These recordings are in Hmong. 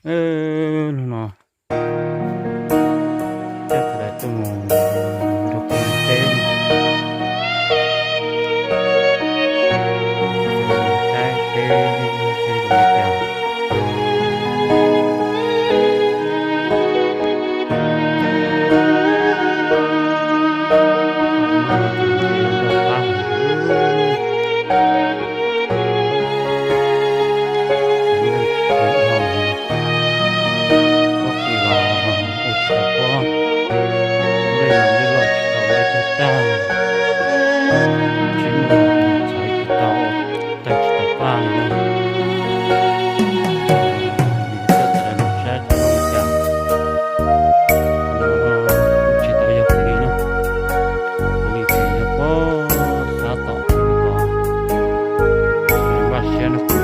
Hnub no coj sawv daws tuaj mus nrog peb teb, saib teb seb zoo li cas. Pob kws los ua tsis tau pob, dej los dej loj tsis tau, dej tuag tag, tsis muaj, txhais tsis tau, tawg tsis tau paj li na. Nws coj sawv daws mus saib tsis muaj li cas, no kuj tsis tau yog kuv li na. Kuv li ces yog pob xav tom kuv li ko, npaj siab no kuv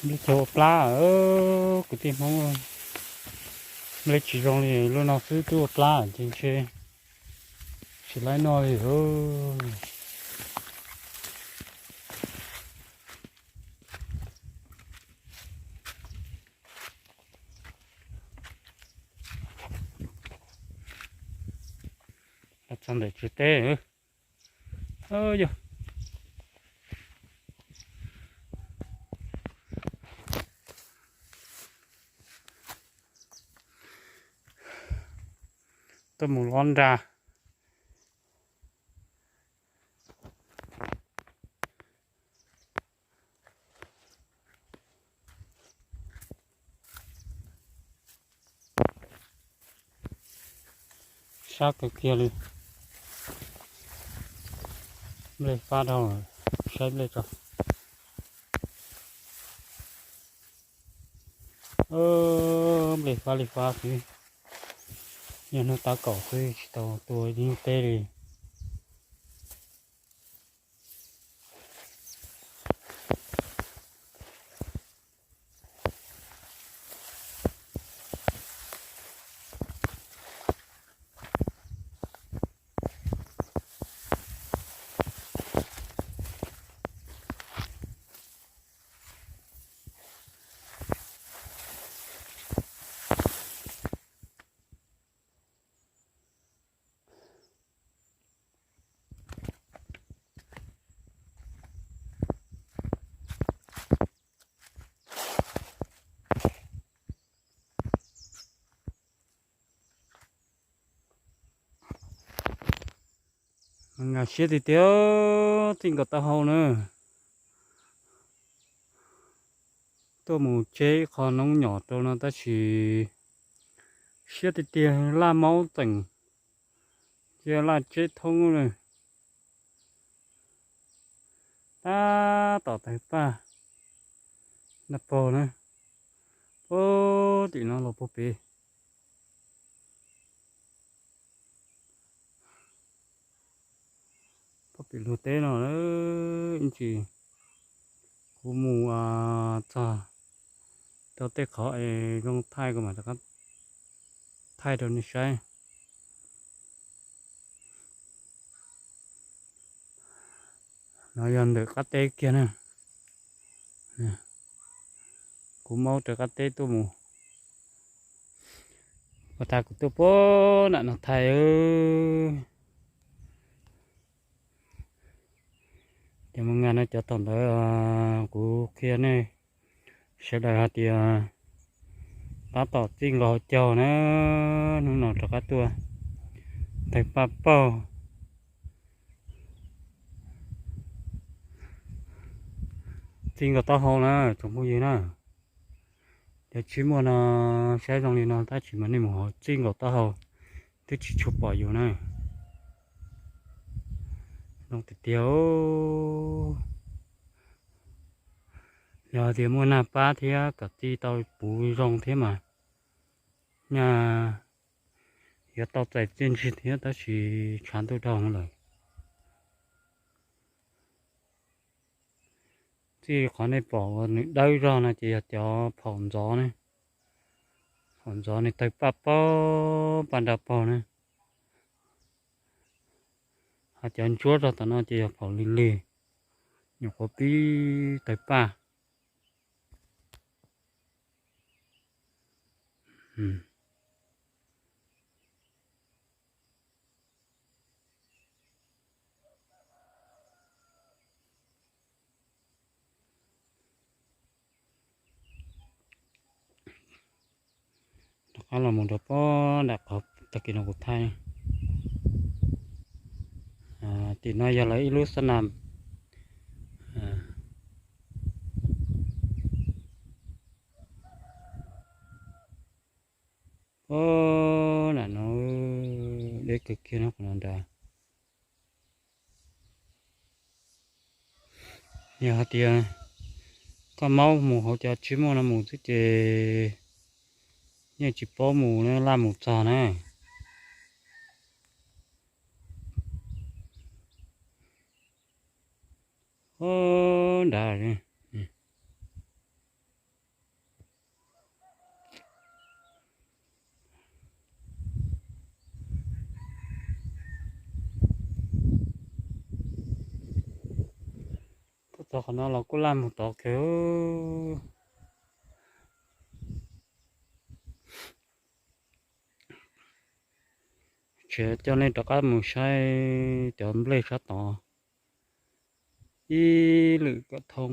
Nplej chaw ua plab, kwv tij Hmoob, nplej tsis zoo li lub no xwb twb ua plab ces ntshe tsis laib noj li. Los txog ntawm tsev teb. Yog tuaj mus lob nra. Sab kawg kiag li. Nplej fab dhau, saib nplej tso. Nplej fab li fab xwb, yog hnub tab kaum xwb tsis tau tua ib hnub teb li. Nkag siab tiag tiag, txij nkaus taub hau na. Tuaj mus tseb qho noob nyom rau no tab sis siab tiag tiag, laj maub tseem cia laj tseb thoob na. Tab tom tawg paj nag pog na, puag tim no los puag pem. Puag pem luag teb no, ib ntsis kuv mus txog rau tej qhov es zoo thaij kuv mam rov qab thaij rau nej saib. No yog ntawm qab teb kiag na. Kuv maub raws qab teb tuaj mus. Puag ta kuv tuaj puag nram no thaij. Ces mus nkag no cov tom ntawd kuv qhia nej sawv daws hais tias tab tom txij nkaus hauv caug na, hnub no rov qab tuaj tawg paj paug. Txij nkaus taub hau na tsoom phooj ywg na. Cov tsib muaj no saib zoo li no tab sis mas nej mus hauv txij nkaus taub hau twb tsis tshua pom yus na. Zoo tiag tiag. Yog tias muaj nag pab thiab kom txij tau puv zoo thiab mas nyaj yuav tau txais txiaj ntsig thiab tab sis tshav ntuj dhau lawm. Txij qhov nej pom uas nws dawb zog no ces yog cov phaum ntxov ne. Phaum ntxov nws tawg paj paug paj nra paug na. Ho cov ntsuab zog tom no ces yog phaum lig lig, nyuam qhuav pib tawg paj. Rov qab los mus rau pob nram qhov tag kis no kuv thaij. Tim no yog lawv ib lub xab nas. Pob nram no deb kawg kiag no qhov no nrad. Yog hais tias koj maub mus hauv cov tsib muaj no mus xwb ces yeej tsis paub mus na, laj mus txog na. Nrad, Tau qhov no los kuj laj mus tod kawg. Tseem coj nej rov qab mus saib cov nplej sab tod ib lwm kom thoob.